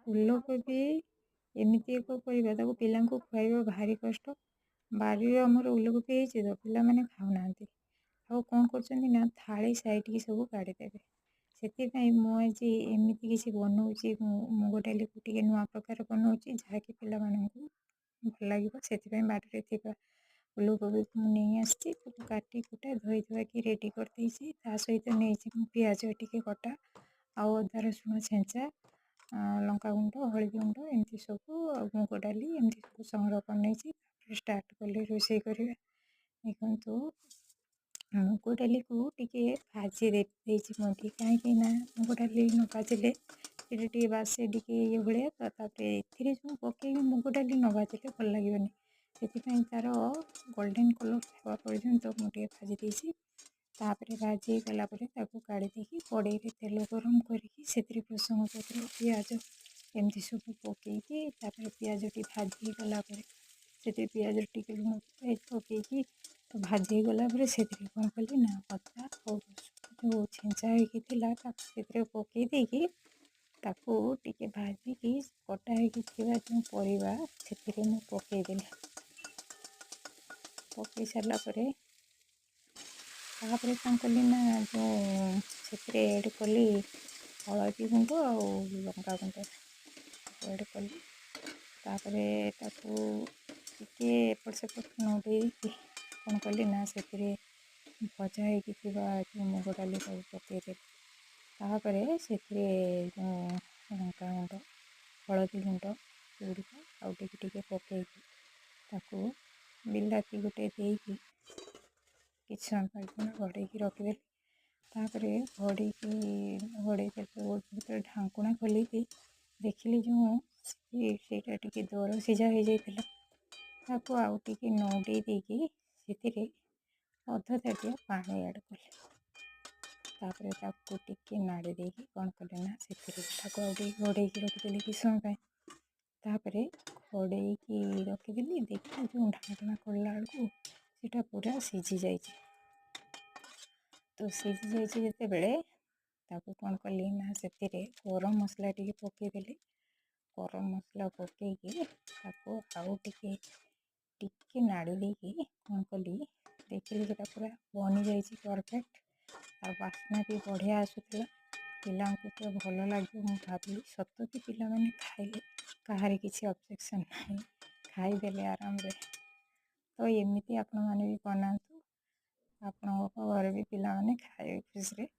ଫୁଲକୋବି ଏମିତି ଏକ ପରିବା, ତାକୁ ପିଲାଙ୍କୁ ଖୁଆଇବା ଭାରି କଷ୍ଟ। ବାରିରେ ଆମର ଉଲକୋବି ହେଇଛି ତ ପିଲାମାନେ ଖାଉନାହାନ୍ତି, ଆଉ କ'ଣ କରୁଛନ୍ତି ନା ଥାଳି ସାଇଟିକି ସବୁ କାଢ଼ିଦେବେ। ସେଥିପାଇଁ ମୁଁ ଆଜି ଏମିତି କିଛି ବନଉଛି, ମୁଁ ମୁଗ ଡାଲିକୁ ଟିକେ ନୂଆ ପ୍ରକାର ବନଉଛି, ଯାହାକି ପିଲାମାନଙ୍କୁ ଭଲ ଲାଗିବ। ସେଥିପାଇଁ ବାରିରେ ଥିବା ଫୁଲକୋବିକୁ ମୁଁ ନେଇ ଆସିଛି, ତାକୁ କାଟି କୁଟା ଧୋଇ ଧୁଆକି ରେଡ଼ି କରିଦେଇଛି। ତା ସହିତ ନେଇଛି ମୁଁ ପିଆଜ ଟିକେ କଟା, ଆଉ ଅଦା ରସୁଣ ଛେଞ୍ଚା, ଲଙ୍କାଗୁଣ୍ଡ, ହଳଦୀ ଗୁଣ୍ଡ, ଏମିତି ସବୁ, ଆଉ ମୁଗ ଡାଲି, ଏମିତି ସବୁ ସଂଗ୍ରହ କରି ନେଇଛି। ତାପରେ ଷ୍ଟାର୍ଟ କଲି ରୋଷେଇ କରିବା। ଦେଖନ୍ତୁ, ମୁଗ ଡାଲିକୁ ଟିକେ ଭାଜି ଦେଇଛି ମୁଁ ଏଠି, କାହିଁକି ନା ମୁଗ ଡାଲି ନ ଭାଜିଲେ ସେଇଟା ଟିକେ ବାସେ ଟିକେ ଇଏ ଭଳିଆ ତ। ତାପରେ ଏଥିରେ ଯେଉଁ ପକେଇବି ମୁଗ ଡାଲି ନ ଭାଜିଲେ ଭଲ ଲାଗିବନି। ସେଥିପାଇଁ ତା'ର ଗୋଲ୍ଡେନ୍ କଲର୍ ହେବା ପର୍ଯ୍ୟନ୍ତ ମୁଁ ଟିକେ ଭାଜି ଦେଇଛି। ତାପରେ ଭାଜି ହେଇଗଲା ପରେ ତାକୁ କାଢ଼ି ଦେଇକି କଡ଼େଇରେ ତେଲ ଗରମ କରିକି ସେଥିରେ ଭୃସଙ୍ଗ ପତ୍ର, ପିଆଜ ଏମିତି ସବୁ ପକେଇକି, ତାପରେ ପିଆଜଟି ଭାଜି ହେଇଗଲା ପରେ ସେଥିରେ ପିଆଜ ଟିକେ ଲୁଣ ପକେଇକି ତ ଭାଜି ହେଇଗଲା ପରେ ସେଥିରେ କ'ଣ କଲି ନା ଅଦା ଆଉ ରସୁଣ ଯେଉଁ ଛେଞ୍ଚା ହେଇକି ଥିଲା, ତାକୁ ସେଥିରେ ପକେଇ ଦେଇକି ତାକୁ ଟିକେ ଭାଜିକି କଟା ହେଇକି ଥିବା ଯେଉଁ ପରିବା ସେଥିରେ ମୁଁ ପକେଇଦେଲି। ପକେଇ ସାରିଲା ପରେ ତାପରେ କ'ଣ କଲି ନା ଯେଉଁ ସେଥିରେ ଏଡ଼୍ କଲି ହଳଦୀ ଗୁଣ୍ଡ ଆଉ ଲଙ୍କା ଗୁଣ୍ଡ ଏଡ଼୍ କଲି। ତାପରେ ତାକୁ ଟିକେ ଏପଟ ସେପଟ ନଉଟେଇକି କ'ଣ କଲି ନା ସେଥିରେ ଭଜା ହେଇକି ଥିବା ଯେଉଁ ମୁଗ ଡାଲି ତାକୁ ପକେଇଦେଲି। ତାପରେ ସେଥିରେ ଯେଉଁ ଲଙ୍କା ଗୁଣ୍ଡ, ହଳଦୀ ଗୁଣ୍ଡ ସେଗୁଡ଼ିକ ଆଉ ଟିକେ ଟିକେ ପକେଇକି ତାକୁ ବିଲାତି ଗୋଟେ ଦେଇକି କିଛି ସମୟ ପାଇଁ ଘୋଡ଼େଇକି ରଖିଦେଲି। ତାପରେ ଘୋଡ଼େଇ ଦେଲେ ଢାଙ୍କୁଣା ଖୋଲିକି ଦେଖିଲି ଯେଉଁ ସେଇଟା ଟିକେ ଦର ସିଝା ହେଇଯାଇଥିଲା। ତାକୁ ଆଉ ଟିକେ ନଉଟେଇ ଦେଇକି ସେଥିରେ ଅଧ ତାଟିଆ ପାଣି ଆଡ଼୍ କଲି। ତାପରେ ତାକୁ ଟିକେ ନାଡ଼ି ଦେଇକି କ'ଣ କଲି ନା ସେଥିରେ ତାକୁ ଆଉ ଟିକେ ଘୋଡ଼େଇକି ରଖିଦେଲି କିଛି ସମୟ ପାଇଁ। ତାପରେ ଘୋଡ଼େଇକି ରଖିଦେଲି, ଦେଖିଲି ଯେଉଁ ଢାଙ୍କୁଣା ଖୋଲିଲା ବେଳକୁ ସେଇଟା ପୁରା ସିଝି ଯାଇଛି। ତ ସିଝି ଯାଇଛି ଯେତେବେଳେ ତାକୁ କ'ଣ କଲି ନା ସେଥିରେ ଗରମ ମସଲା ଟିକେ ପକେଇଦେଲି। ଗରମ ମସଲା ପକେଇକି ତାକୁ ଆଉ ଟିକେ ଟିକେ ନାଡ଼ି ଦେଇକି କ'ଣ କଲି, ଦେଖିଲି ସେଇଟା ପୁରା ବନିଯାଇଛି ପରଫେକ୍ଟ, ଆଉ ବାସ୍ନା ବି ବଢ଼ିଆ ଆସୁଥିଲା। ପିଲାଙ୍କୁ ପୁରା ଭଲ ଲାଗିବ ମୁଁ ଭାବିଲି। ସତ ବି ପିଲାମାନେ ଖାଇଲେ, କାହାରି କିଛି ଅବଜେକ୍ସନ୍ ନାହିଁ, ଖାଇଦେଲେ ଆରାମରେ। ତ ଏମିତି ଆପଣମାନେ ବି ବନାନ୍ତୁ, ଆପଣଙ୍କ ଘରେ ବି ପିଲାମାନେ ଖାଇବେ ଖୁସିରେ।